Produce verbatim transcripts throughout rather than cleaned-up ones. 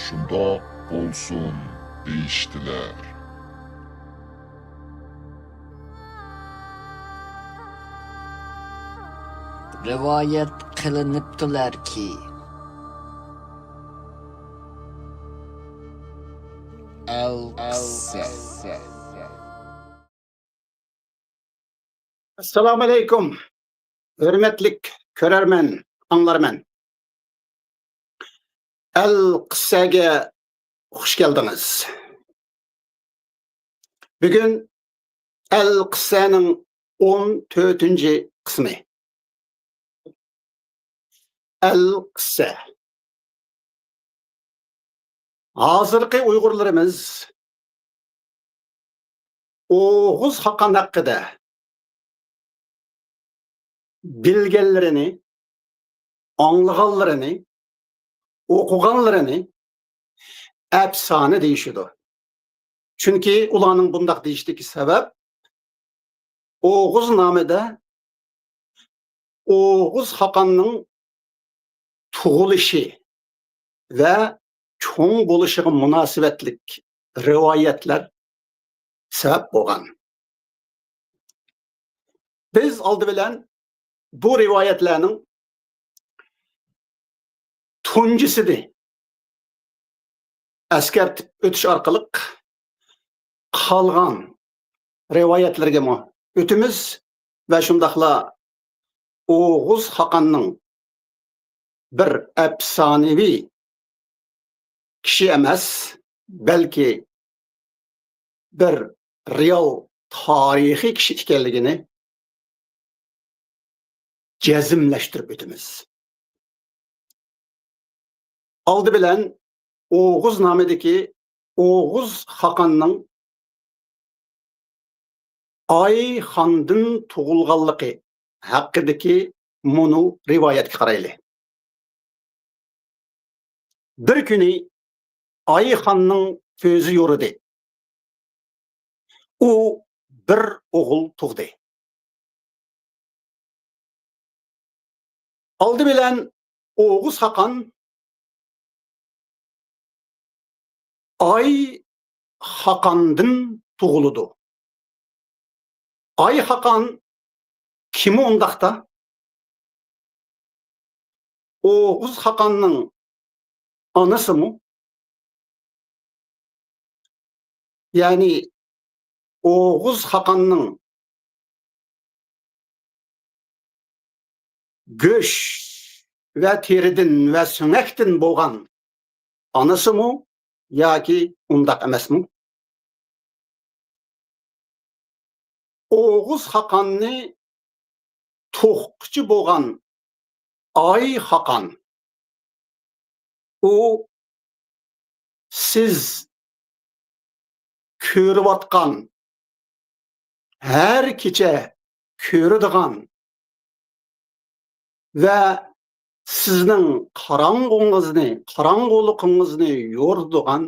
شۇنداق بولسۇن دېيىشتىلەر. رىۋايەت قىلىنىپتۇلەركى، ئەلقىسسە. ئەسسالامۇئەلەيكۇم، ھۆرمەتلىك كۆرەرمەن، ئاڭلارمەن. ئەلقىسسەگە خۇش كەلدىڭىز. بۈگۈن ئەلقىسسەنىڭ ئون تۆتىنچى قىسمى. ئەلقىسسە. ھازىرقى ئۇيغۇرلىرىمىز ئوغۇز خاقان ھەققىدە بىلگەنلىرىنى، ئاڭلىغانلىرىنى، ئوقۇغانلىرىنى ئەپسانە دېيىشىدۇ. چۈنكى ئۇلارنىڭ بۇنداق دېيىشىدىكى سەۋەب، ئوغۇزنامىدە ئوغۇز خاقاننىڭ تۇغۇلۇشى ۋە چوڭ بولۇشىغا مۇناسىۋەتلىك رىۋايەتلەر سەۋەب بولغان. بىز ئالدى بىلەن بۇ رىۋايەتلەرنىڭ تۇنجىسىنى ئەسكەرتىپ ئۆتۈش ئارقىلىق قالغان رىۋايەتلەرگىمۇ ئۆتىمىز ۋە شۇنداقلا ئوغۇز خاقاننىڭ بىر ئەپسانىۋى كىشى ئەمەس، بەلكى بىر رېئال تارىخىي كىشى ئىكەنلىكىنى جەزملەشتۈرۈپ ئۆتىمىز. ئالدى بىلەن ئوغۇزنامىدىكى ئوغۇز خاقاننىڭ ئاي خاندىن تۇغۇلغانلىقى ھەققىدىكى مۇنۇ رىۋايەتكە قارايلى. بىر كۈنى ئاي خاننىڭ كۆزى يورۇدى. ئۇ بىر ئوغۇل تۇغدى. ئالدى بىلەن ئوغۇز خاقان ئاي خاقاندىن تۇغۇلىدۇ. ئاي خاقان كىمۇ ئۇنداقتا؟ ئوغۇز خاقاننىڭ ئانىسىمۇ؟ يەنى ئوغۇز خاقاننىڭ گۆش ۋە تېرىدىن ۋە سۆڭەكتىن بولغان ئانىسىمۇ ياكى ئۇنداق ئەمەسمۇ؟ ئوغۇز خاقاننى تۇغقۇچى بولغان ئاي خاقان، ئۇ سىز كۆرۈۋاتقان، ھەر كېچە كۆرىدىغان ۋە سىزنىڭ قاراڭغۇڭىزنى، قاراڭغۇلۇقىڭىزنى يورۇتىدىغان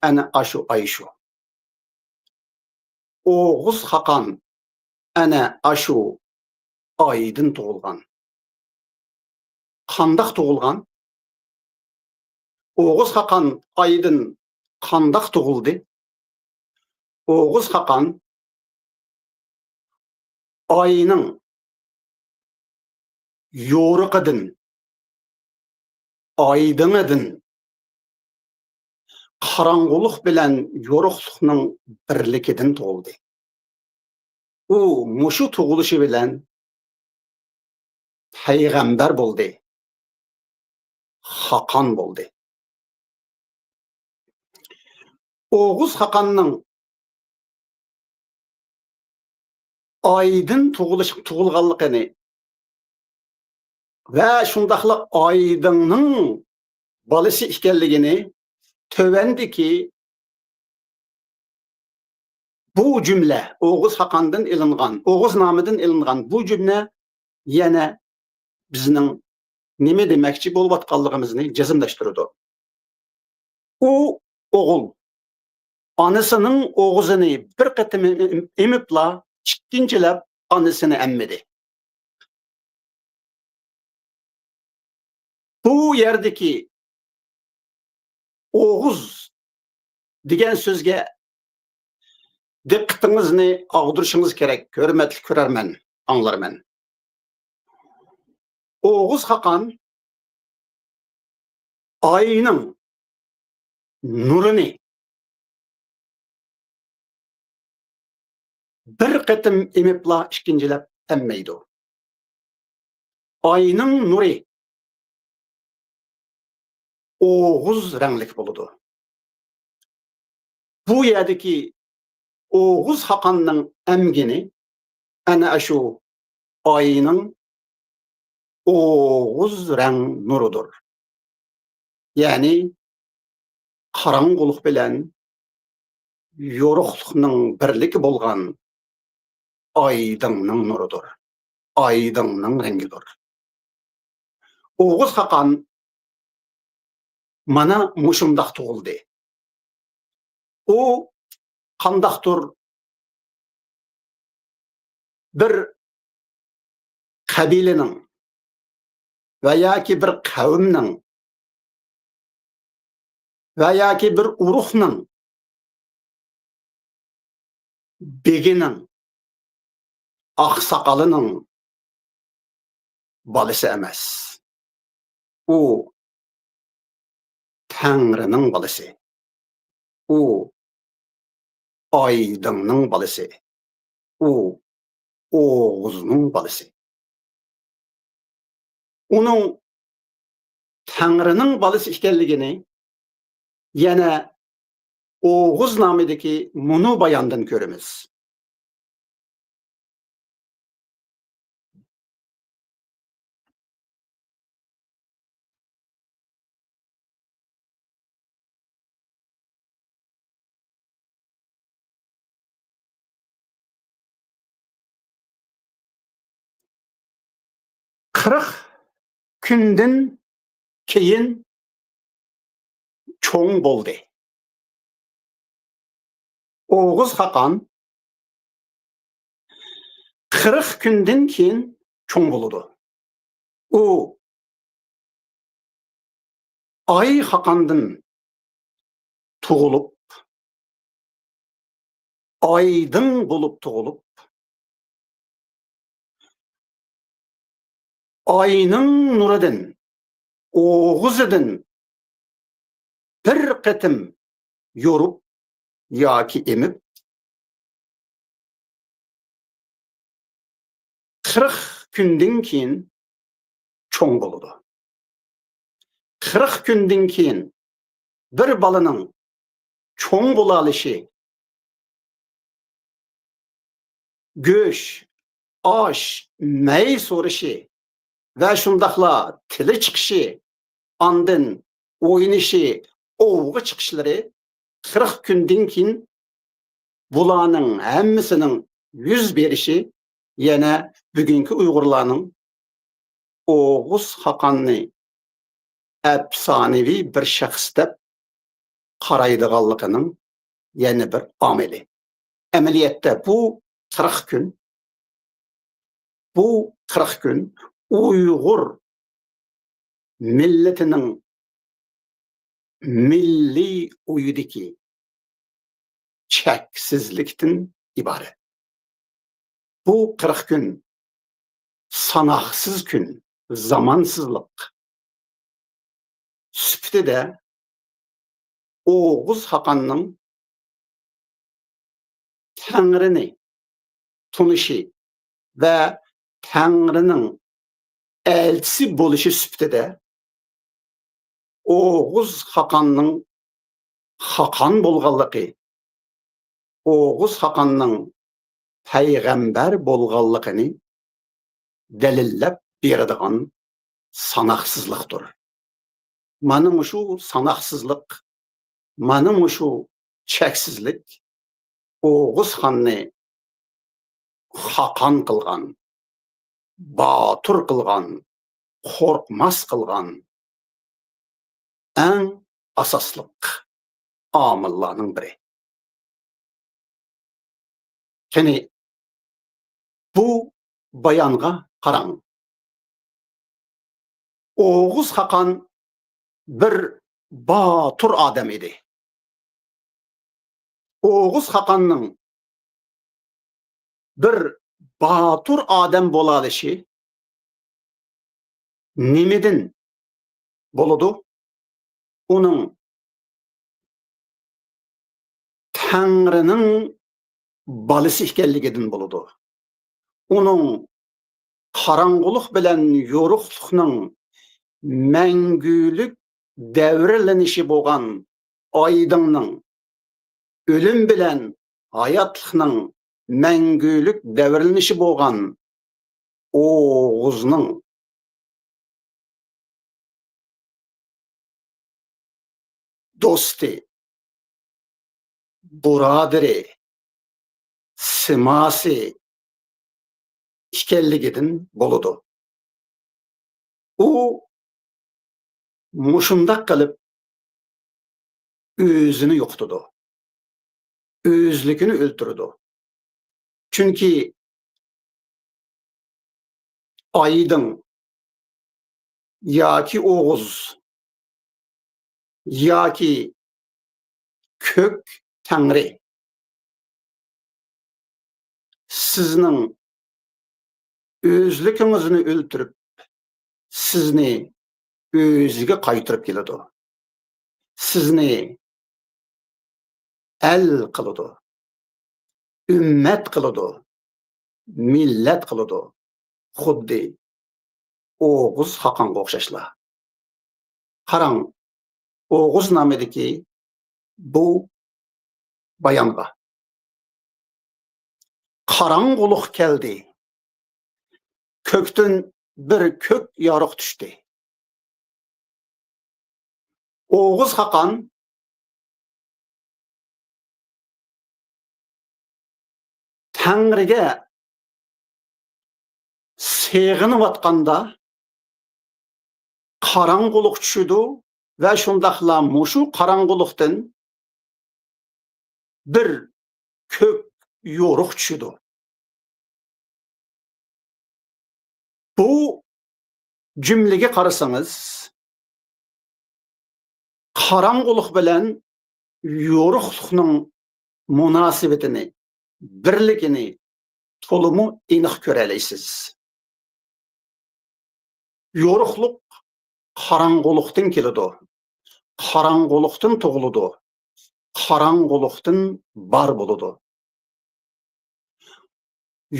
ئەنە ئاشۇ ئاي شۇ. ئوغۇز خاقان ئەنە ئاشۇ ئايدىن تۇغۇلغان. قانداق تۇغۇلغان؟ ئوغۇز خاقان ئايدىن قانداق تۇغۇلدى؟ ئوغۇز خاقان ئاينىڭ يورۇقىدىن، ئايدىڭىدىن، قاراڭغۇلۇق بىلەن يورۇقلۇقنىڭ بىرلىكىدىن تۇغۇلدى. ئۇ مۇشۇ تۇغۇلۇشى بىلەن پەيغەمبەر بولدى، خاقان بولدى. ئوغۇز خاقاننىڭ ئايدىن تۇغۇلۇش، تۇغۇلغانلىقىنى ۋە شۇنداقلا ئايدىڭنىڭ بالىسى ئىكەنلىكىنى تۆۋەندىكى بۇ جۈملە، ئوغۇز خاقاندىن ئېلىنغان، ئوغۇزنامىدىن ئېلىنغان بۇ جۈملە يەنە بىزنىڭ نېمە دېمەكچى بولۇۋاتقانلىقىمىزنى جەزملەشتۈرىدۇ. ئۇ ئوغۇل ئانىسىنىڭ ئوغۇزىنى بىر قېتىم ئېمىپلا، ئىككىنچىلەپ ئانىسىنى ئەممىدى. بۇ يەردىكى ئوغۇز دېگەن سۆزگە دىققىتىڭىزنى ئاغدۇرۇشىڭىز كېرەك، ھۆرمەتلىك كۆرەرمەن، ئاڭلارمەن. ئوغۇز خاقان ئاينىڭ نۇرىنى بىر قېتىم ئېمىپلا ئىككىنچىلەپ ئەممەيدۇ. ئاينىڭ نۇرى ئوغۇز رەڭلىك بولىدۇ. بۇ يەردىكى ئوغۇز خاقاننىڭ ئەمگىنى ئەنە ئاشۇ ئاينىڭ ئوغۇز رەڭ نۇرىدۇر. يەنى قاراڭغۇلۇق بىلەن يورۇقلۇقنىڭ بىرلىكى بولغان ئايدىڭنىڭ نۇرىدۇر. ئايدىڭنىڭ رەڭگىدۇر. ئوغۇز خاقان مانا مۇشۇنداق تۇغۇلدى. ئۇ قانداقتۇر بىر قەبىلىنىڭ ۋە ياكى بىر قەۋمنىڭ ۋە ياكى بىر ئۇرۇقنىڭ بېگىنىڭ، ئاقساقىلىنىڭ بالىسى ئەمەس. ئۇ تەڭرىنىڭ بالىسى. ئۇ ئايدىڭنىڭ بالىسى. ئۇ ئوغۇزنىڭ بالىسى. ئۇنىڭ تەڭرىنىڭ بالىسى ئىكەنلىكىنى يەنە ئوغۇز نامىدىكى مۇنۇ باياندىن كۆرىمىز. قىرىق كۈندىن كېيىن چوڭ بولدى. ئوغۇز خاقان قىرىق كۈندىن كېيىن چوڭ بولىدۇ. ئۇ ئاي خاقاندىن تۇغۇلۇپ، ئايدىڭ بولۇپ تۇغۇلۇپ، ئاينىڭ نۇرىدىن، ئوغۇزىدىن بىر قېتىم يورۇپ ياكى ئېمىپ، قىرىق كۈندىن كېيىن چوڭ بولىدۇ. قىرىق كۈندىن كېيىن بىر بالىنىڭ چوڭ بولالىشى، گۆش، ئاش، مەي سورىشى ۋە شۇنداقلا تىلى چىقىشى، ئاندىن ئوينىشى، ئوۋغا چىقىشلىرى قىرىق كۈندىن كېيىن بۇلارنىڭ ھەممىسىنىڭ يۈز بېرىشى يەنە بۈگۈنكى ئۇيغۇرلارنىڭ ئوغۇز خاقاننى ئەپسانىۋى بىر شەخس دەپ قارايدىغانلىقىنىڭ يەنە بىر ئامىلى. ئەمەلىيەتتە بۇ قىرىق كۈن، بۇ قىرىق كۈن ئۇيغۇر مىللىتىنىڭ مىللىي ئويىدىكى چەكسىزلىكتىن ئىبارەت. بۇ قىرىق كۈن ساناقسىز كۈن، زامانسىزلىق سۈپىتىدە ئوغۇز خاقاننىڭ تەڭرىنى تونۇشى ۋە تەڭرىنىڭ ئەلچىسى بولۇشى سۈپىتىدە ئوغۇز خاقاننىڭ خاقان بولغانلىقى، ئوغۇز خاقاننىڭ پەيغەمبەر بولغانلىقىنى دەلىللەپ بېرىدىغان ساناقسىزلىقتۇر. مانا مۇشۇ ساناقسىزلىق، مانا مۇشۇ چەكسىزلىك ئوغۇز خاننى خاقان قىلغان، باتۇر قىلغان، قورقماس قىلغان ئەڭ ئاساسلىق ئامىللارنىڭ بىرى. قېنى، بۇ بايانغا قاراڭ. ئوغۇز خاقان بىر باتۇر ئادەم ئىدى. ئوغۇز خاقاننىڭ بىر باتۇر ئادەم بولالىشى نېمىدىن بولىدۇ؟ ئۇنىڭ تەڭرىنىڭ بالىسى ئىكەنلىكىدىن بولىدۇ. ئۇنىڭ قاراڭغۇلۇق بىلەن يورۇقلۇقنىڭ مەڭگۈلۈك دەۋرىلىنىشى بولغان ئايدىڭنىڭ، ئۆلۈم بىلەن ھاياتلىقنىڭ مەڭگۈلۈك دەۋرىلىنىشى بولغان ئوغۇزنىڭ دوستى، بۇرادىرى، سىماسى ئىكەنلىكىدىن بولىدۇ. ئۇ مۇشۇنداق قىلىپ ئۆزىنى يوقىتىدۇ. ئۆزلۈكىنى ئۆلتۈرىدۇ. چۈنكى ئايدىڭ ياكى ئوغۇز ياكى كۆك تەڭرى سىزنىڭ ئۆزلۈكىڭىزنى ئۆلتۈرۈپ، سىزنى ئۆزىگە قايتۇرۇپ كېلىدۇ. سىزنى ئەل قىلىدۇ، ئۈممەت قىلىدۇ، مىللەت قىلىدۇ. خۇددى ئوغۇز خاقانغا ئوخشاشلا. قاراڭ، ئوغۇزنامىدىكى بۇ بايانغا. قاراڭغۇلۇق كەلدى. كۆكتىن بىر كۆك يارۇق چۈشتى. ئوغۇز خاقان تەڭرىگە سېغىنىۋاتقاندا قاراڭغۇلۇق چۈشىدۇ ۋە شۇنداقلا مۇشۇ قاراڭغۇلۇقتىن بىر كۆك يورۇق چۈشىدۇ. بۇ جۈملىگە قارىسىڭىز، قاراڭغۇلۇق بىلەن يورۇقلۇقنىڭ مۇناسىۋىتىنى، بىرلىكىنى تولىمۇ ئېنىق كۆرەلەيسىز. يورۇقلۇق قاراڭغۇلۇقتىن كېلىدۇ، قاراڭغۇلۇقتىن تۇغۇلىدۇ، قاراڭغۇلۇقتىن بار بولىدۇ.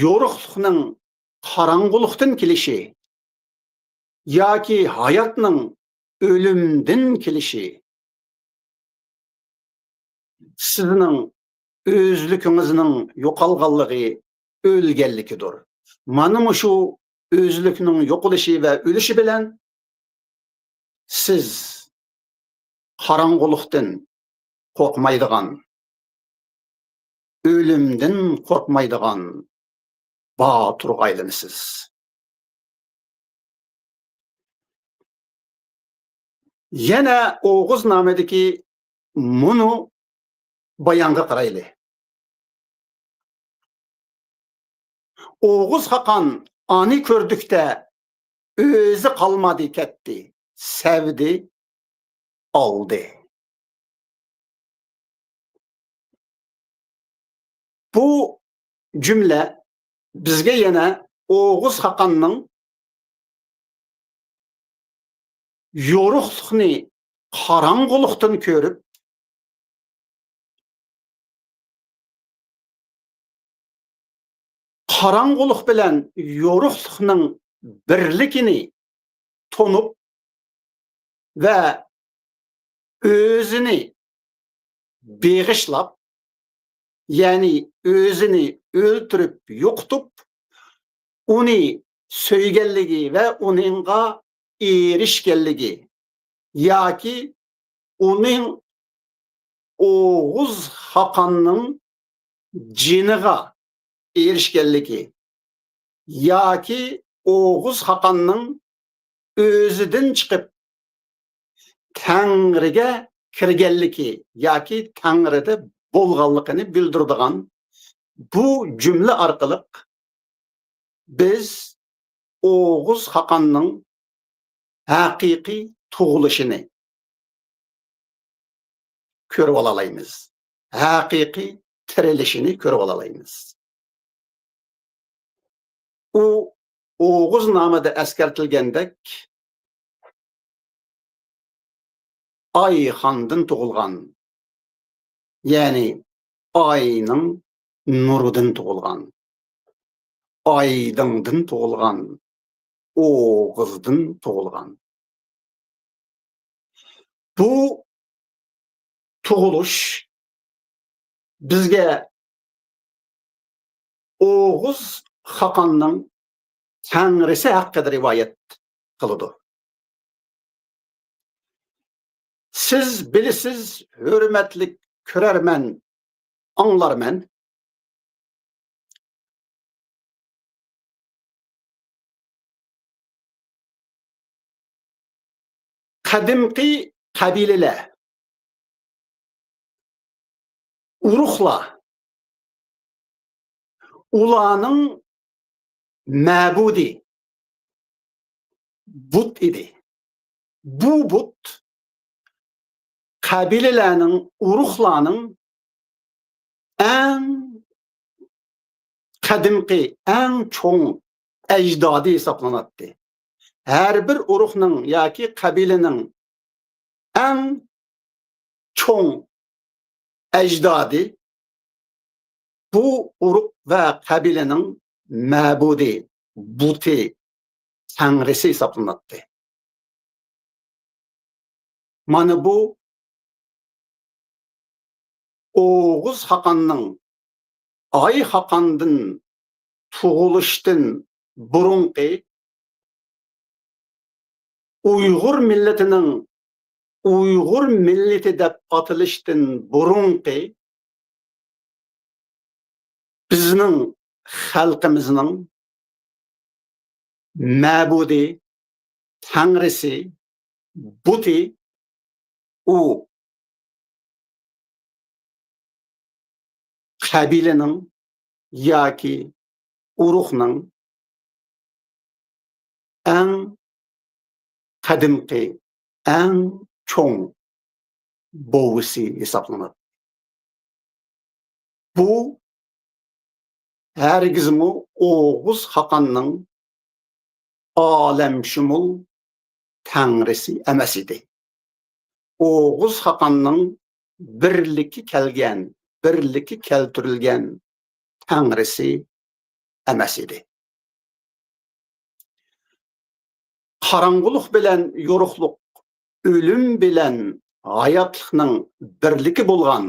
يورۇقلۇقنىڭ قاراڭغۇلۇقتىن كېلىشى ياكى ھاياتنىڭ ئۆلۈمدىن كېلىشى سىزنىڭ ئۆزلۈكىڭىزنىڭ يوقالغانلىقى، ئۆلگەنلىكىدۇر. مانا مۇشۇ ئۆزلۈكنىڭ يوقىلىشى ۋە ئۆلۈشى بىلەن سىز قاراڭغۇلۇقتىن قورقمايدىغان، ئۆلۈمدىن قورقمايدىغان باتۇرغا ئايلىنىسىز. يەنە ئوغۇزنامىدىكى مۇنۇ بايانغا قارايلى. ئوغۇز خاقان ئانى كۆردۈكتە ئۆزى قالمىدى كەتتى، سەۋدى، ئالدى. بۇ جۈملە بىزگە يەنە ئوغۇز خاقاننىڭ يورۇقلۇقنى قاراڭغۇلۇقتىن كۆرۈپ، قاراڭغۇلۇق بىلەن يورۇقلۇقنىڭ بىرلىكىنى تونۇپ ۋە ئۆزىنى بېغىشلاپ، يەنى ئۆزىنى ئۆلتۈرۈپ يوقىتىپ، ئۇنى سۆيگەنلىكى ۋە ئۇنىڭغا ئېرىشكەنلىكى ياكى ئۇنىڭ ئوغۇز خاقاننىڭ جېنىغا ئېرىشكەنلىكى ياكى ئوغۇز خاقاننىڭ ئۆزىدىن چىقىپ تەڭرىگە كىرگەنلىكى ياكى تەڭرىدە بولغانلىقىنى بىلدۈرىدىغان بۇ جۈملە ئارقىلىق بىز ئوغۇز خاقاننىڭ ھەقىقىي تۇغۇلۇشىنى، كۆرۈۋالالايمىز. ھەقىقىي تىرىلىشىنى كۆرۈۋالالايمىز. ئۇ ئوغۇزنامىدا ئەسكەرتىلگەندەك، ئايخاندىن تۇغۇلغان، يەنى ئاينىڭ نۇرىدىن تۇغۇلغان، ئايدىڭدىن تۇغۇلغان، ئوغۇزدىن تۇغۇلغان. بۇ تۇغۇلۇش بىزگە ئوغۇز خاقاننىڭ تەڭرىسى ھەققىدە رىۋايەت قىلىدۇ. سىز بىلىسىز، ھۆرمەتلىك كۆرەرمەن، ئاڭلارمەن. قەدىمكى قەبىلىلەر، ئۇرۇقلار، ئۇلارنىڭ مەبۇدى بۇت ئىدى. بۇ بۇت قەبىلىلەرنىڭ، ئۇرۇقلارنىڭ ئەڭ قەدىمكى، ئەڭ چوڭ ئەجدادى ھېسابلىناتتى. ھەر بىر ئۇرۇقنىڭ ياكى قەبىلىنىڭ ئەڭ چوڭ ئەجدادى بۇ ئۇرۇق ۋە قەبىلىنىڭ مەبۇدى، بۇتى، تەڭرىسى ھېسابلىناتتى. مانا بۇ ئوغۇز خاقاننىڭ ئاي خاقاندىن تۇغۇلۇشتىن بۇرۇنقى، ئۇيغۇر مىللىتىنىڭ ئۇيغۇر مىللىتى دەپ ئاتىلىشتىن بۇرۇنقى بىزنىڭ خەلقىمىزنىڭ مەبۇدى، تەڭرىسى، بۇتى، ئۇ قەبىلىنىڭ ياكى ئۇرۇقنىڭ ئەڭ قەدىمكى، ئەڭ چوڭ بوۋىسى ھېسابلىنىدۇ. بۇ ھەرگىزمۇ ئوغۇز خاقاننىڭ ئالەمشۇمۇل تەڭرىسى ئەمەس ئىدى. ئوغۇز خاقاننىڭ بىرلىككە كەلگەن، بىرلىككە كەلتۈرۈلگەن تەڭرىسى ئەمەس ئىدى. قاراڭغۇلۇق بىلەن يورۇقلۇق، ئۆلۈم بىلەن ھاياتلىقنىڭ بىرلىكى بولغان،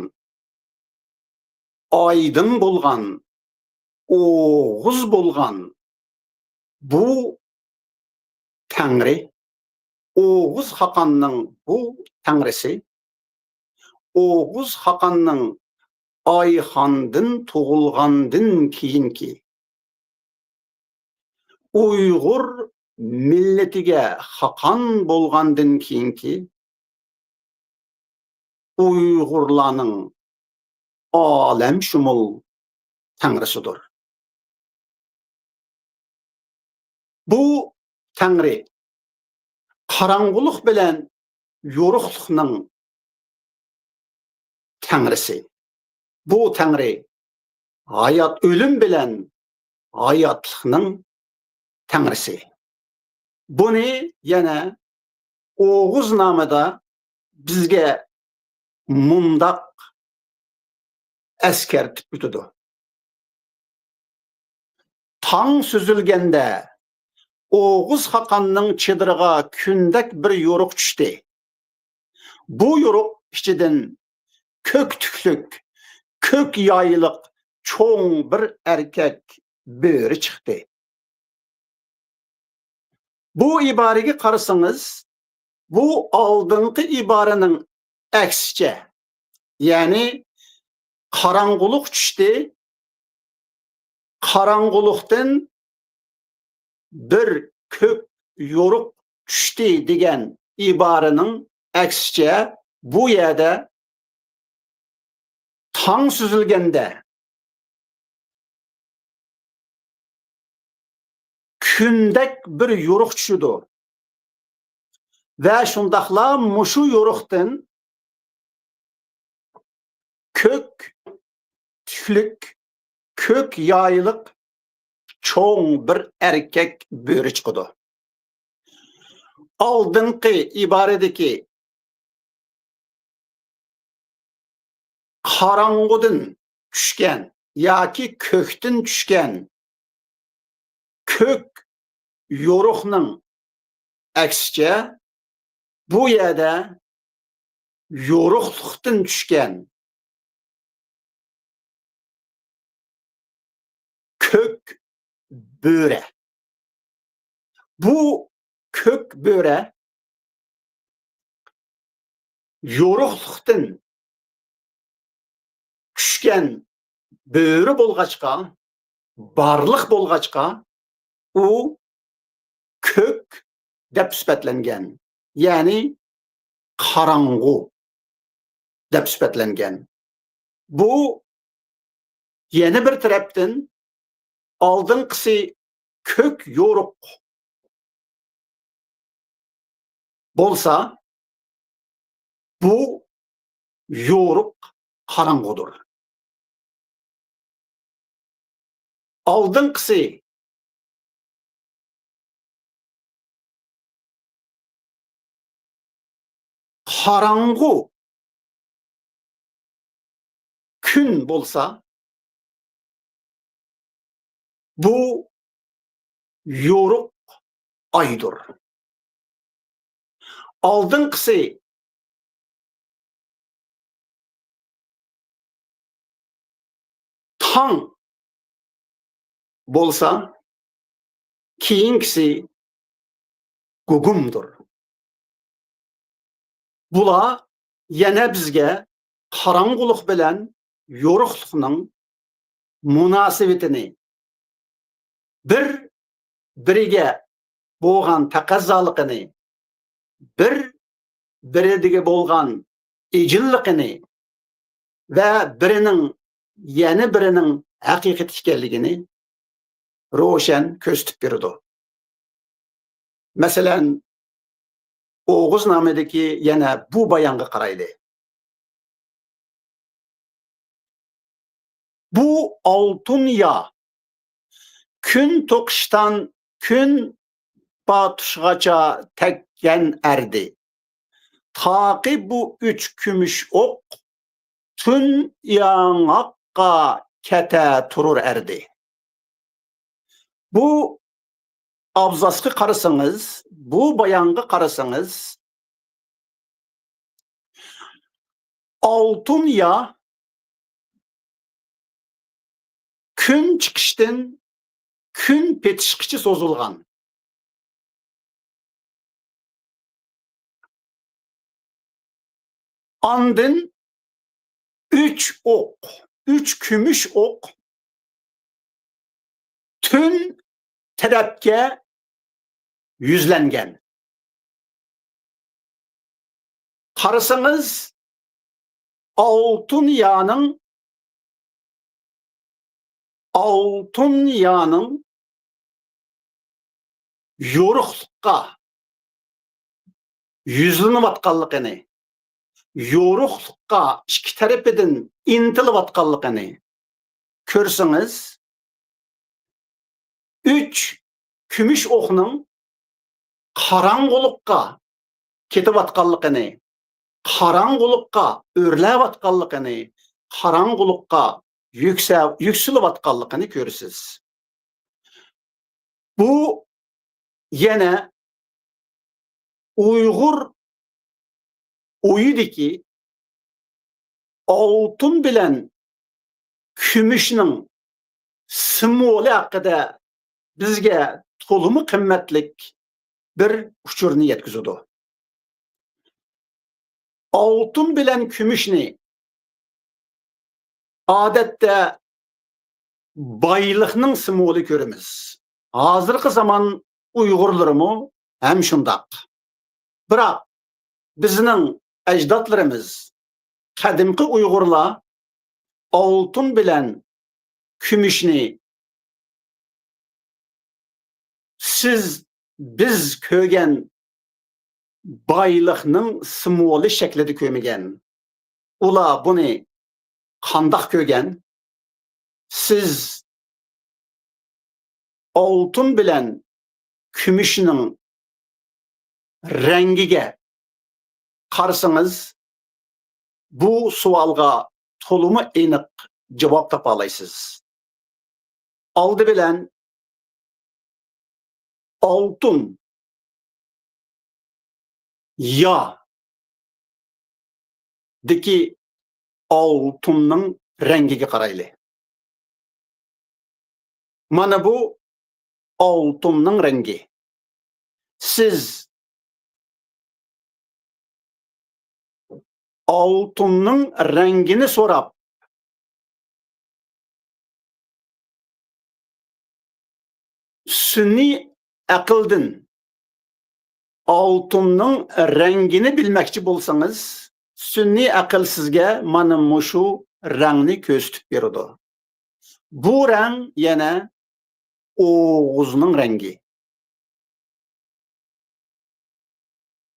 ئايدىڭ بولغان، ئوغۇز بولغان بۇ تەڭرى، ئوغۇز خاقاننىڭ بۇ تەڭرىسى، ئوغۇز خاقاننىڭ ئايخاندىن تۇغۇلغاندىن كېيىنكى، ئۇيغۇر مىللىتىگە خاقان بولغاندىن كېيىنكى ئۇيغۇرلارنىڭ ئالەمشۇمۇل تەڭرىسىدۇر. بۇ تەڭرى قاراڭغۇلۇق بىلەن يورۇقلۇقنىڭ تەڭرىسى. بۇ تەڭرى ھايات، ئۆلۈم بىلەن ھاياتلىقنىڭ تەڭرىسى. بۇنى يەنە ئوغۇزنامىدا بىزگە مۇنداق ئەسكەرتىپ ئۆتىدۇ. تاڭ سۈزۈلگەندە ئوغۇز خاقاننىڭ چېدىرىغا كۈندەك بىر يورۇق چۈشتى. بۇ يورۇق ئىچىدىن كۆك تۈكلۈك، كۆك يايلىق چوڭ بىر ئەركەك بۆرە چىقتى. بۇ ئىبارىگە قارىسىڭىز، بۇ ئالدىنقى ئىبارىنىڭ ئەكسىچە، يەنى قاراڭغۇلۇق چۈشتى، قاراڭغۇلۇقتىن بىر كۆك يورۇق چۈشتى دېگەن ئىبارىنىڭ ئەكسىچە، بۇ يەردە تاڭ سۈزۈلگەندە كۈندەك بىر يورۇق چۈشىدۇ. ۋە شۇنداقلا مۇشۇ يورۇقتىن كۆك تۈكلۈك، كۆك يايلىق چوڭ بىر ئەركەك بۆرە چىقىدۇ. ئالدىنقى ئىبارىدىكى قاراڭغۇدىن چۈشكەن ياكى كۆكتىن چۈشكەن كۆك يورۇقنىڭ ئەكسىچە، بۇ يەردە يورۇقلۇقتىن چۈشكەن كۆك بۆرە. بۇ كۆك بۆرە يورۇقلۇقتىن چۈشكەن بۆرە بولغاچقا، بارلىق بولغاچقا، ئۇ كۆك دەپ سۈپەتلەنگەن، يەنى قاراڭغۇ دەپ سۈپەتلەنگەن. بۇ يەنە بىر تەرەپتىن ئالدىنقىسى كۆك يورۇق بولسا، بۇ يورۇق قاراڭغۇدۇر. ئالدىنقىسى قاراڭغۇ كۈن بولسا، بۇ يورۇق ئايدۇر. ئالدىنقىسى تاڭ بولسا، كېيىنكىسى گۇگۇمدۇر. بۇلار يەنە بىزگە قاراڭغۇلۇق بىلەن يورۇقلۇقنىڭ مۇناسىۋىتىنى، بىر-بىرىگە بولغان تەقەززالىقىنى، بىر-بىرىگە بولغان ئىجىللىقىنى ۋە بىرىنىڭ يەنە بىرىنىڭ ھەقىقىتى ئىكەنلىكىنى روشەن كۆرسىتىپ بېرىدۇ. مەسىلەن، ئوغۇزنامىدىكى يەنە بۇ بايانغا قارايلى. بۇ ئالتۇن يا، كۈن توقۇشتان كۈن پاتۇشقىغىچە تەگكەن ئەردى. تاقى بۇ ئۈچ كۈمۈش ئوق تۈن ياڭاققا كەتە تۇرۇر ئەردى. بۇ ئابزاسقا قارىسىڭىز، بۇ بايانغا قارىسىڭىز، ئالتۇن يا كۈن چىقىشتىن كۈن پېتىشقىچە سوزۇلغان. ئاندىن ئۈچ ئوق، ئۈچ كۈمۈش ئوق تۈن تەرەپكە يۈزلەنگەن. قارىسىڭىز، ئالتۇن يانىڭ، ئالتۇن يانىڭ يورۇقلۇققا يۈزلىنىۋاتقانلىقىنى، يورۇقلۇققا ئىككى تەرىپىدىن ئىنتىلىۋاتقانلىقىنى كۆرسىڭىز، ئۈچ كۈمۈش ئوقنىڭ قاراڭغۇلۇققا كېتىۋاتقانلىقىنى، قاراڭغۇلۇققا ئۆرلەۋاتقانلىقىنى، قاراڭغۇلۇققا يۈكسە-، يۈكسىلىۋاتقانلىقىنى كۆرىسىز. بۇ يەنە ئۇيغۇر ئويىدىكى ئالتۇن بىلەن كۈمۈشنىڭ سىمۋولى ھەققىدە بىزگە تولىمۇ قىممەتلىك بىر ئۇچۇرنى يەتكۈزىدۇ. ئالتۇن بىلەن كۈمۈشنى ئادەتتە بايلىقنىڭ سىمۋولى كۆرىمىز. ھازىرقى زامان ئۇيغۇرلىرىمۇ ھەم شۇنداق. بىراق بىزنىڭ ئەجدادلىرىمىز، قەدىمكى ئۇيغۇرلار ئالتۇن بىلەن كۈمۈشنى سىز، بىز كۆرگەن بايلىقنىڭ سىمۋولى شەكلىدە كۆرمىگەن. ئۇلار بۇنى قانداق كۆرگەن؟ سىز ئالتۇن بىلەن كۈمۈشنىڭ رەڭگىگە قارىسىڭىز، بۇ سوئالغا تولىمۇ ئېنىق جاۋاب تاپالايسىز. ئالدى بىلەن ئالتۇن يا دىكى ئالتۇننىڭ رەڭگىگە قارايلى. مانا بۇ ئالتۇننىڭ رەڭگى. سىز ئالتۇننىڭ رەڭگىنى سوراپ، سۈنئىي ئەقىلدىن ئالتۇننىڭ رەڭگىنى بىلمەكچى بولسىڭىز، سۈنئىي ئەقىل سىزگە مانا مۇشۇ رەڭنى كۆرسىتىپ بېرىدۇ. بۇ رەڭ يەنە ئوغۇزنىڭ رەڭگى.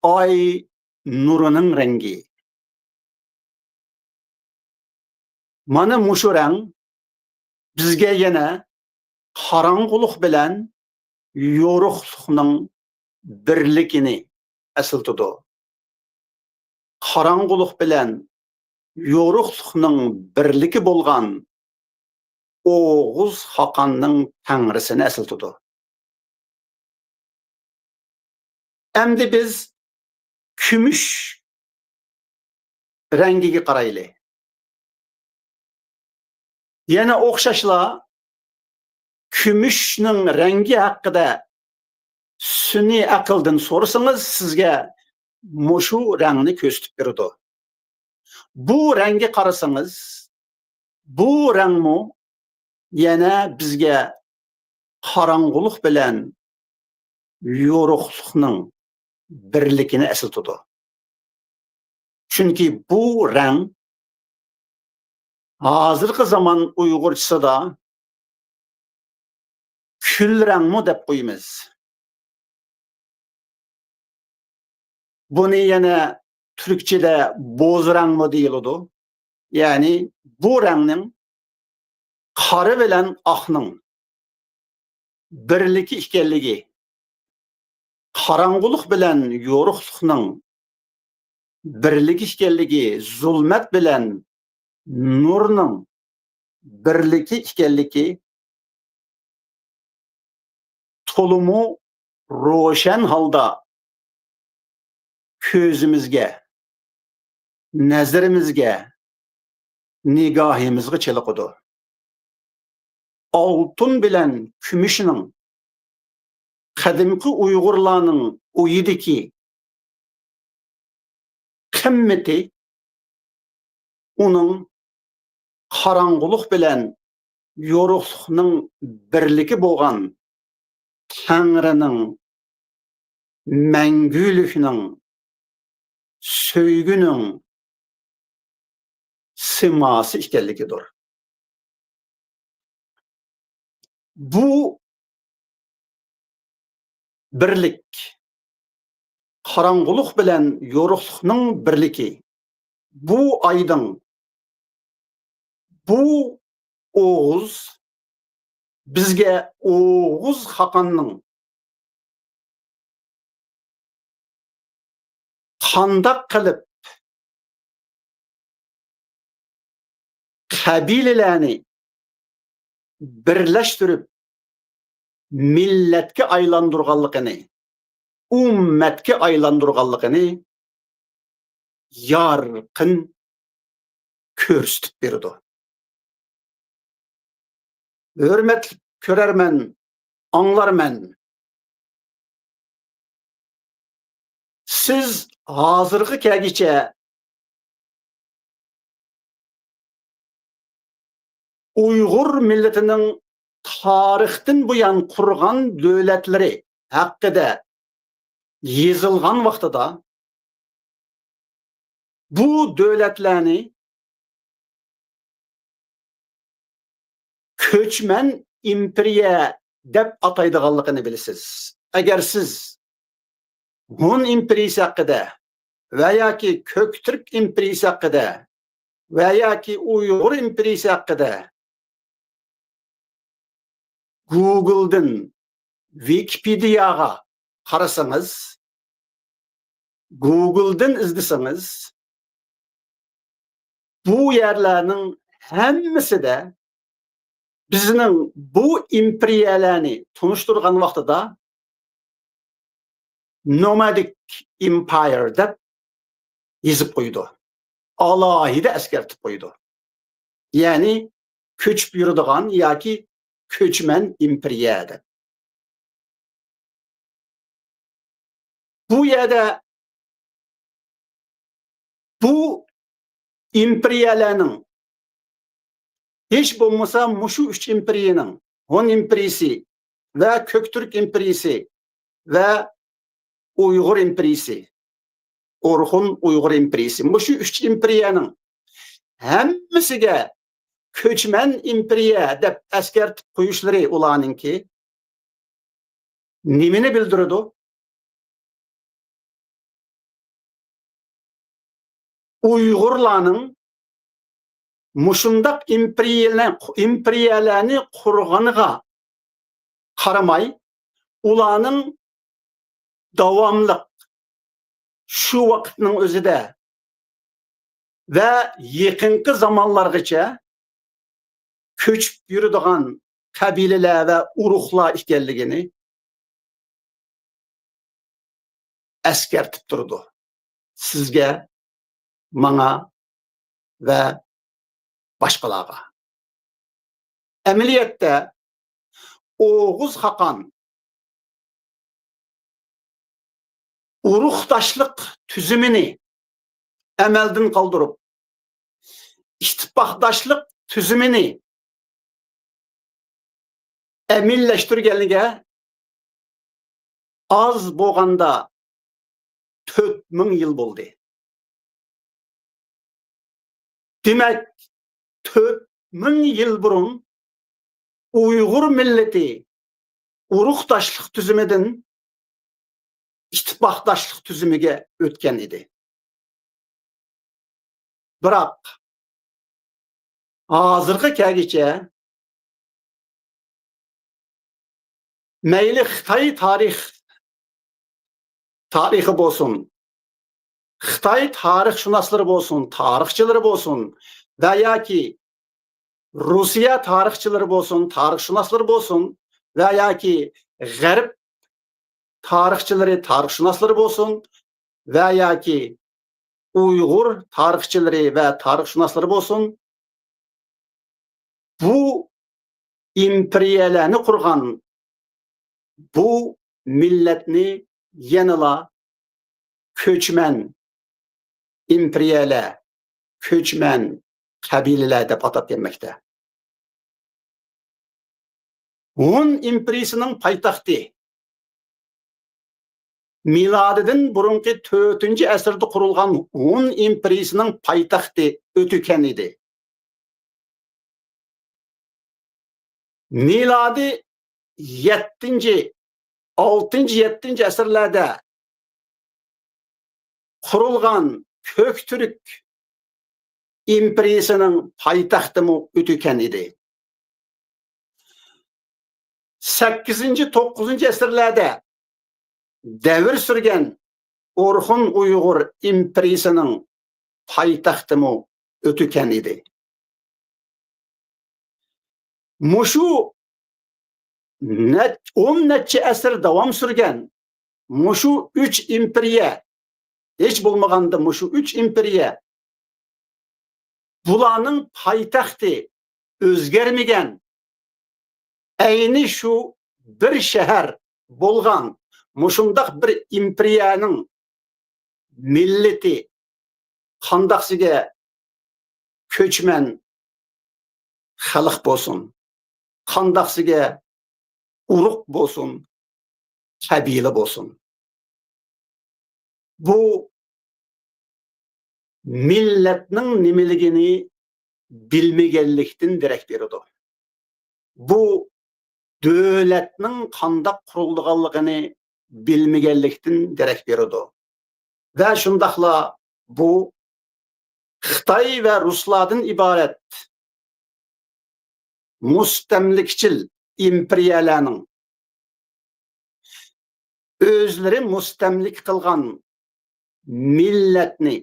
ئاي نۇرىنىڭ رەڭگى. مانا مۇشۇ رەڭ بىزگە يەنە قاراڭغۇلۇق بىلەن يورۇقلۇقنىڭ بىرلىكىنى ئەسلىتىدۇ. قاراڭغۇلۇق بىلەن يورۇقلۇقنىڭ بىرلىكى بولغان ئوغۇز خاقاننىڭ تەڭرىسىنى ئەسلىتىدۇ. ئەمدى بىز كۈمۈش رەڭگىگە قارايلى. يەنە ئوخشاشلا كۈمۈشنىڭ رەڭگى ھەققىدە سۈنئىي ئەقىلدىن سورىسىڭىز، سىزگە مۇشۇ رەڭنى كۆرسىتىپ بېرىدۇ. بۇ رەڭگە قارىسىڭىز، بۇ رەڭمۇ يەنە بىزگە قاراڭغۇلۇق بىلەن يورۇقلۇقنىڭ بىرلىكىنى ئەسلىتىدۇ. چۈنكى بۇ رەڭ ھازىرقى زامان ئۇيغۇرچىسىدا كۈل رەڭمۇ دەپ قويىمىز. بۇنى يەنە تۈركچىدە بوز رەڭمۇ دېيىلىدۇ. يەنى بۇ رەڭنىڭ قارا بىلەن ئاقنىڭ بىرلىكى ئىكەنلىكى، قاراڭغۇلۇق بىلەن يورۇقلۇقنىڭ بىرلىكى ئىكەنلىكى، زۇلمەت بىلەن نۇرنىڭ بىرلىكى ئىكەنلىكى تولىمۇ روشەن ھالدا كۆزىمىزگە، نەزىرىمىزگە، نىگاھىمىزغا چېلىقىدۇ. ئالتۇن بىلەن كۈمۈشنىڭ قەدىمكى ئۇيغۇرلارنىڭ ئۆيىدىكى قىممىتى ئۇنىڭ قاراڭغۇلۇق بىلەن يورۇقلۇقنىڭ بىرلىكى بولغان تەڭرىنىڭ، مەڭگۈلۈكنىڭ، سۆيگۈنىڭ سىماسى ئىكەنلىكىدۇر. بۇ بىرلىك، قاراڭغۇلۇق بىلەن يورۇقلۇقنىڭ بىرلىكى، بۇ ئايدىڭ، بۇ ئوغۇز، بىزگە ئوغۇز خاقاننىڭ قانداق قىلىپ قەبىلىلەرنى بىرلەشتۈرۈپ، مىللەتكە ئايلاندۇرغانلىقىنى، ئۈممەتكە ئايلاندۇرغانلىقىنى يارقىن كۆرسىتىپ بېرىدۇ. ھۆرمەتلىك كۆرەرمەن، ئاڭلارمەن. سىز ھازىرغا كەلگۈچە ئۇيغۇر مىللىتىنىڭ تارىختىن بۇيان قۇرغان دۆلەتلىرى ھەققىدە يېزىلغان ۋاقتىدا، بۇ دۆلەتلەرنى كۆچمەن ئىمپېرىيە دەپ ئاتايدىغانلىقىنى بىلىسىز. ئەگەر سىز ھون ئىمپېرىيىسى ھەققىدە ۋە ياكى كۆكتۈرك ئىمپېرىيىسى ھەققىدە ۋە ياكى ئۇيغۇر ئىمپېرىيىسى ھەققىدە گوگلدىن ۋىكىپېدىياغا قارىسىڭىز، گوگلدىن ئىزدىسىڭىز، بۇ يەرلەرنىڭ ھەممىسىدە بىزنىڭ بۇ ئىمپېرىيەلەرنى تونۇشتۇرغان ۋاقتىدا نومادىك ئىمپايېر دەپ يېزىپ قويىدۇ. ئالاھىدە ئەسكەرتىپ قويىدۇ. يەنى كۆچۈپ يۈرىدىغان ياكى كۆچمەن ئىمپېرىيە دەپ. بۇ يەردە بۇ ئىمپېرىيەلەرنىڭ، ھېچ بولمىسا مۇشۇ ئۈچ ئىمپېرىيەنىڭ، ھون ئىمپېرىيىسى ۋە كۆكتۈرك ئىمپېرىيىسى ۋە ئۇيغۇر ئىمپېرىيىسى، ئورخۇن ئۇيغۇر ئىمپېرىيىسى، مۇشۇ ئۈچ ئىمپېرىيەنىڭ ھەممىسىگە كۆچمەن ئىمپېرىيە دەپ ئەسكەرتىپ قويۇشلىرى ئۇلارنىڭكى نېمىنى بىلدۈرىدۇ؟ ئۇيغۇرلارنىڭ مۇشۇنداق ئىمپېرىيەلە-، ئىمپېرىيەلەرنى قۇرغىنىغا قارىماي، ئۇلارنىڭ داۋاملىق شۇ ۋاقىتنىڭ ئۆزىدە ۋە يېقىنقى زامانلارغىچە كۆچۈپ يۈرىدىغان قەبىلىلەر ۋە ئۇرۇقلار ئىكەنلىكىنى ئەسكەرتىپ تۇرىدۇ. سىزگە، ماڭا ۋە باشقىلارغا. ئەمەلىيەتتە ئوغۇز خاقان ئۇرۇقداشلىق تۈزۈمىنى ئەمەلدىن قالدۇرۇپ، ئىتتىپاقداشلىق تۈزۈمىنى ئەمەلىيلەشتۈرگەنلىكىگە ئاز بولغاندا تۆت مىڭ يىل بولدى. دېمەك، تۆت مىڭ يىل بۇرۇن ئۇيغۇر مىللىتى ئۇرۇقداشلىق تۈزۈمىدىن ئىتتىپاقداشلىق تۈزۈمىگە ئۆتكەن ئىدى. بىراق، ھازىرغا كەلگۈچە مەيلى خىتاي تارىخ، تارىخى بولسۇن، خىتاي تارىخشۇناسلىرى بولسۇن، تارىخچىلىرى بولسۇن ۋە ياكى رۇسىيە تارىخچىلىرى بولسۇن، تارىخشۇناسلىرى بولسۇن ۋە ياكى غەرب تارىخچىلىرى، تارىخشۇناسلىرى بولسۇن ۋە ياكى ئۇيغۇر تارىخچىلىرى ۋە تارىخشۇناسلىرى بولسۇن، بۇ ئىمپېرىيەلەرنى قۇرغان بۇ مىللەتنى يەنىلا كۆچمەن ئىمپېرىيەلەر، كۆچمەن قەبىلىلەر دەپ ئاتاپ كەلمەكتە. ھون ئىمپېرىيىسىنىڭ پايتەختى، مىلادىدىن بۇرۇنقى تۆتىنچى ئەسىردە قۇرۇلغان ھون ئىمپېرىيىسىنىڭ پايتەختى ئۆتۈكەن ئىدى. مىلادىي يەتتىنچى، ئالتىنچى، يەتتىنچى ئەسىرلەردە قۇرۇلغان كۆكتۈرك ئىمپېرىيىسىنىڭ پايتەختىمۇ ئۆتۈكەن ئىدى. سەككىزىنچى، توققۇزىنچى ئەسىرلەردە دەۋر سۈرگەن ئورخۇن ئۇيغۇر ئىمپېرىيىسىنىڭ پايتەختىمۇ ئۆتۈكەن ئىدى. مۇشۇ نەچ-، ئون نەچچە ئەسىر داۋام سۈرگەن مۇشۇ ئۈچ ئىمپېرىيە، ھېچ بولمىغاندا مۇشۇ ئۈچ ئىمپېرىيە، بۇلارنىڭ پايتەختى ئۆزگەرمىگەن، ئەينى شۇ بىر شەھەر بولغان مۇشۇنداق بىر ئىمپېرىيەنىڭ مىللىتى قانداقسىگە كۆچمەن خەلق بولسۇن، قانداقسىگە ئۇرۇق بولسۇن، قەبىلە بولسۇن، بۇ مىللەتنىڭ نېمىلىكىنى بىلمىگەنلىكتىن دېرەك بېرىدۇ. بۇ دۆلەتنىڭ قانداق قۇرۇلىدىغانلىقىنى بىلمىگەنلىكتىن دېرەك بېرىدۇ. ۋە شۇنداقلا بۇ خىتاي ۋە رۇسلاردىن ئىبارەت مۇستەملىكىچىل ئىمپېرىيەلەرنىڭ ئۆزلىرى مۇستەملىكە قىلغان مىللەتنى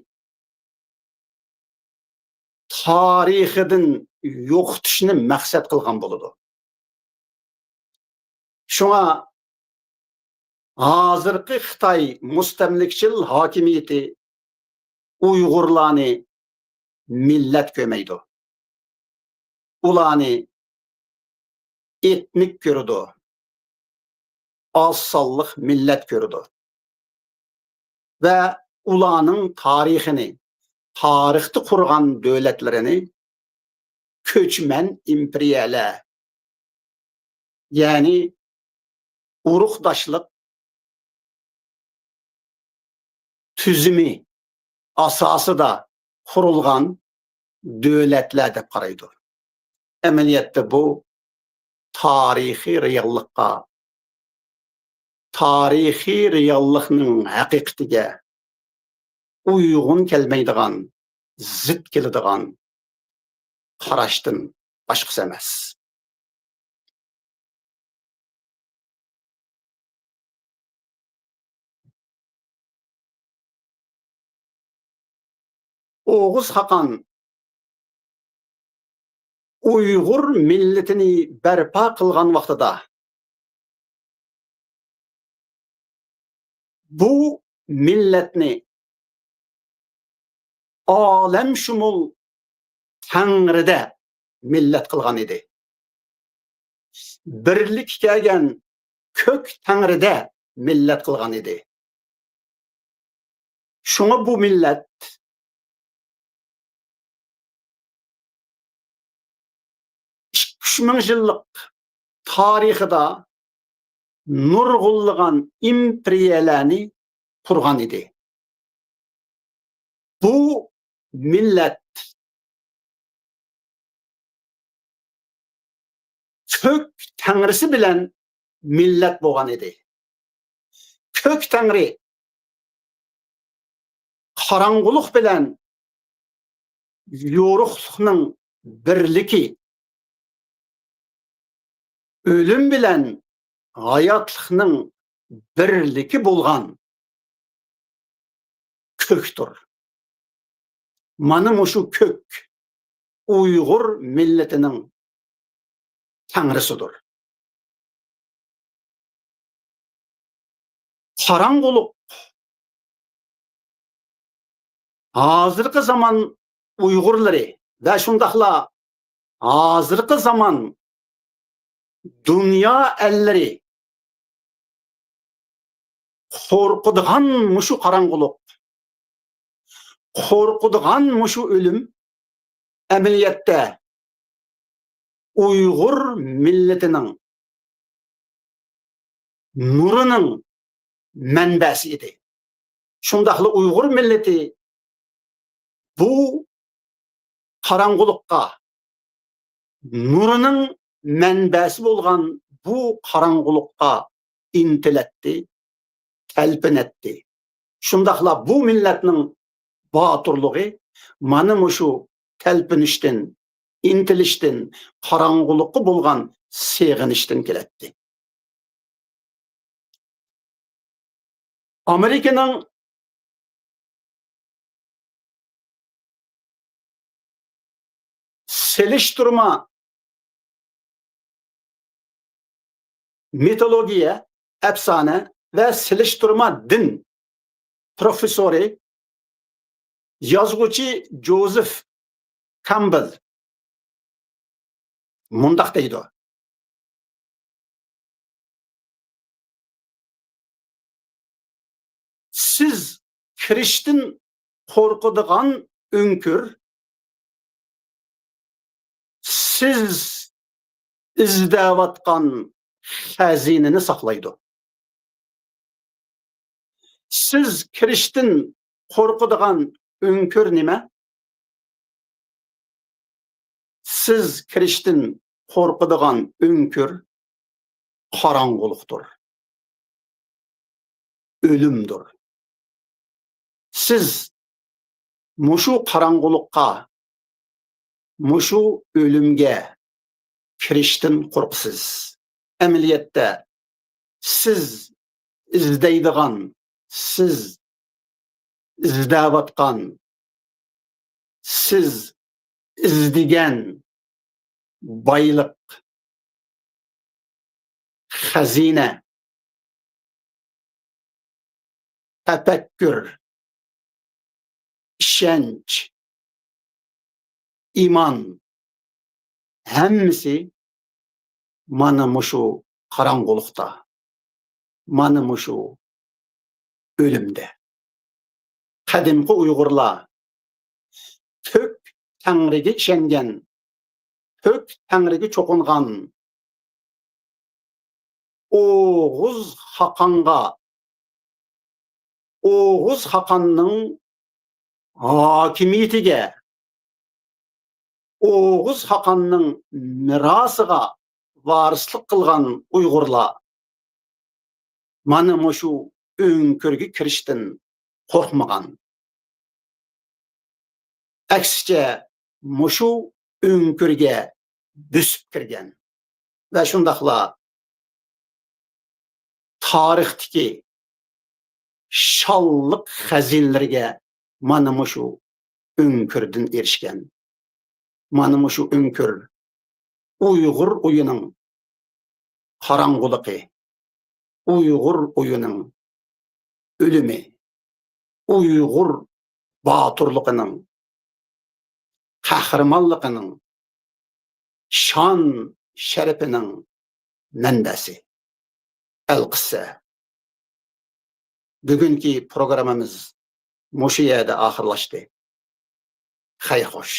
تارىخىدىن يوقىتىشنى مەقسەت قىلغان بولىدۇ. شۇڭا ھازىرقى خىتاي مۇستەملىكىچىل ھاكىمىيىتى ئۇيغۇرلارنى مىللەت كۆرمەيدۇ. ئۇلارنى ئېتنىك كۆرىدۇ، ئاز سانلىق مىللەت كۆرىدۇ ۋە ئۇلارنىڭ تارىخىنى، تارىختا قۇرغان دۆلەتلىرىنى كۆچمەن ئىمپېرىيەلەر، يەنى ئۇرۇقداشلىق تۈزۈمى ئاساسىدا قۇرۇلغان دۆلەتلەر دەپ قارايدۇ. ئەمەلىيەتتە بۇ تارىخىي رېئاللىققا، تارىخىي رېئاللىقنىڭ ھەقىقىتىگە ئۇيغۇن كەلمەيدىغان، زىت كېلىدىغان قاراشتىن باشقىسى ئەمەس. ئوغۇز خاقان ئۇيغۇر مىللىتىنى بەرپا قىلغان ۋاقتىدا، بۇ مىللەتنى ئالەمشۇمۇل تەڭرىدە مىللەت قىلغان ئىدى. بىرلىككە كەلگەن كۆك تەڭرىدە مىللەت قىلغان ئىدى. شۇڭا بۇ مىللەت ئىككى ئۈچ مىڭ يىللىق تارىخىدا نۇرغۇنلىغان ئىمپېرىيەلەرنى قۇرغان ئىدى. بۇ مىللەت كۆك تەڭرىسى بىلەن مىللەت بولغان ئىدى. كۆك تەڭرى قاراڭغۇلۇق بىلەن يورۇقلۇقنىڭ بىرلىكى، ئۆلۈم بىلەن ھاياتلىقنىڭ بىرلىكى بولغان كۆكتۇر. مانا مۇشۇ كۆك ئۇيغۇر مىللىتىنىڭ تەڭرىسىدۇر. قاراڭغۇلۇق ھازىرقى زامان ئۇيغۇرلىرى ۋە شۇنداقلا ھازىرقى زامان دۇنيا ئەللىرى قورقىدىغان مۇشۇ قاراڭغۇلۇق، قورقىدىغان مۇشۇ ئۆلۈم ئەمەلىيەتتە ئۇيغۇر مىللىتىنىڭ نۇرىنىڭ مەنبەسى ئىدى. شۇنداقلا ئۇيغۇر مىللىتى بۇ قاراڭغۇلۇققا، نۇرىنىڭ مەنبەسى بولغان بۇ قاراڭغۇلۇققا ئىنتىلەتتى، تەلپۈنەتتى. شۇنداقلا بۇ مىللەتنىڭ باتۇرلۇقى مانا مۇشۇ تەلپۈنۈشتىن، ئىنتىلىشتىن، قاراڭغۇلۇققا بولغان سېغىنىشتىن كېلەتتى. ئامېرىكىنىڭ سېلىشتۇرما مىتولوگىيە، ئەپسانە ۋە سېلىشتۇرما دىن پروفېسسورى، يازغۇچى جوزېف كامبېل مۇنداق دەيدۇ: سىز كىرىشتىن قورقىدىغان ئۆڭكۈر سىز ئىزدەۋاتقان خەزىنىنى ساقلايدۇ. سىز كىرىشتىن قورقىدىغان ئۆڭكۈر نېمە؟ سىز كىرىشتىن قورقىدىغان ئۆڭكۈر قاراڭغۇلۇقتۇر، ئۆلۈمدۇر. سىز مۇشۇ قاراڭغۇلۇققا، مۇشۇ ئۆلۈمگە كىرىشتىن قورقىسىز. ئەمەلىيەتتە سىز ئىزدەيدىغان، سىز ئىزدەۋاتقان، سىز ئىزدىگەن بايلىق، خەزىنە، تەپەككۇر، ئىشەنچ، ئىمان، ھەممىسى مانا مۇشۇ قاراڭغۇلۇقتا، مانا مۇشۇ ئۆلۈمدە. قەدىمكى ئۇيغۇرلار كۆك تەڭرىگە ئىشەنگەن، كۆك تەڭرىگە چوقۇنغان، ئوغۇز خاقانغا، ئوغۇز خاقاننىڭ ھاكىمىيىتىگە، ئوغۇز خاقاننىڭ مىراسىغا ۋارىسلىق قىلغان ئۇيغۇرلار مانا مۇشۇ ئۆڭكۈرگە كىرىشتىن قورقمىغان. ئەكسىچە، مۇشۇ ئۆڭكۈرگە بۆسۈپ كىرگەن ۋە شۇنداقلا تارىختىكى شانلىق خەزىنىلىرىگە مانا مۇشۇ ئۆڭكۈردىن ئېرىشكەن. مانا مۇشۇ ئۆڭكۈر ئۇيغۇر ئويىنىڭ قاراڭغۇلۇقى، ئۇيغۇر ئويىنىڭ ئۆلۈمى، ئۇيغۇر باتۇرلۇقىنىڭ، قەھرىمانلىقىنىڭ، شان-شەرىپىنىڭ مەنبەسى. ئەلقىسسە، بۈگۈنكى پروگراممىمىز مۇشۇ يەردە ئاخىرلاشتى. خەير خوش.